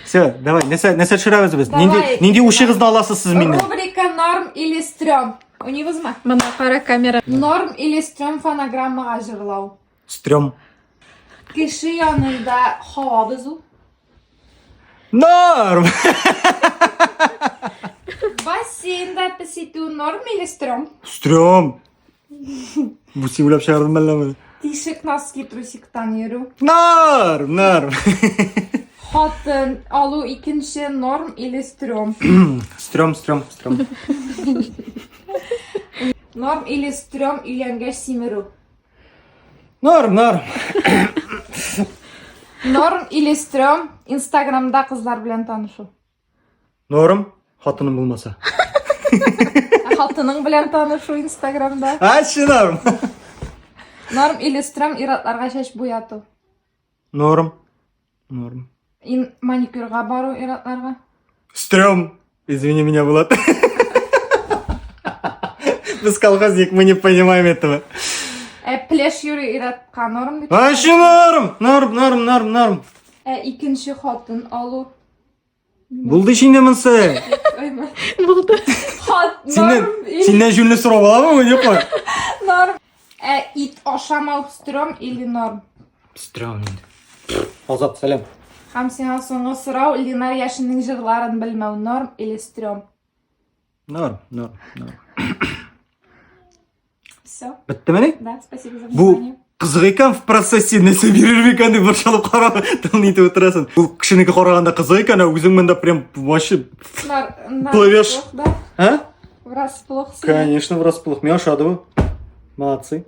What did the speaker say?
Все, давай, нәрсә, нәрсә төшерәбез без? Нинди, Давай. нинди ушыгызны аласыз сез миннән? Рубрика «Норм или стрём». Уйныйбызмы? Менә кара камера. Норм или стрём фонограммага җырлау. Стрём. Кеше янында һава бозу. Норм! Бассейнда пес итү норм или стрём? Стрём. Бу син уйлап чыгардың мәллә моны? Тишек носки трусиктан йөрү. Норм, норм. Хатын алу икенче норм или стрём? Стрём, стрём, стрём. Норм или стрём өйләнгәч симерү. Норм, норм. Норм или стрём Инстаграмда кызлар белән танышу. Норм, хатыным булмаса. Ә хатының белән танышу Инстаграмда. Ачы норм. Норм или стрём ир-атларга чәч буяту. Норм. Норм. Ин маникюрга бару ир-атларга. Стрём. Извини меня, Булат. Без колхозник, мы не понимаем этого. Ә пляж йөрү ир-атка норм дип. Ачы норм. Норм, норм, норм, норм. Ә икенче хатын алу. Булды ич инде монысы. Ойма. Булды. Хат Синнән, норм или синнән җүнле сорау аламы, юкмы? норм. Ә ит ашамау стрём или норм? Стрём инде. Азат, сәлам. Һәм сиңа соңгы сорау, Ленар Яшинның җырларын белмәү норм или стрём? Норм, норм, норм. Все. Беттемени? Да, спасибо за Бу внимание. кызык икән в процессе нәрсә бирер микән дип борчылып карап, тын итеп утырасың. Бу кешенеке караганда кызык икән, ә үзең монда прям вообще Нар, нар, Плывешь. Да? А? Врасплох. сильно. Конечно, врасплох. Миңа ошады бу. Молодцы.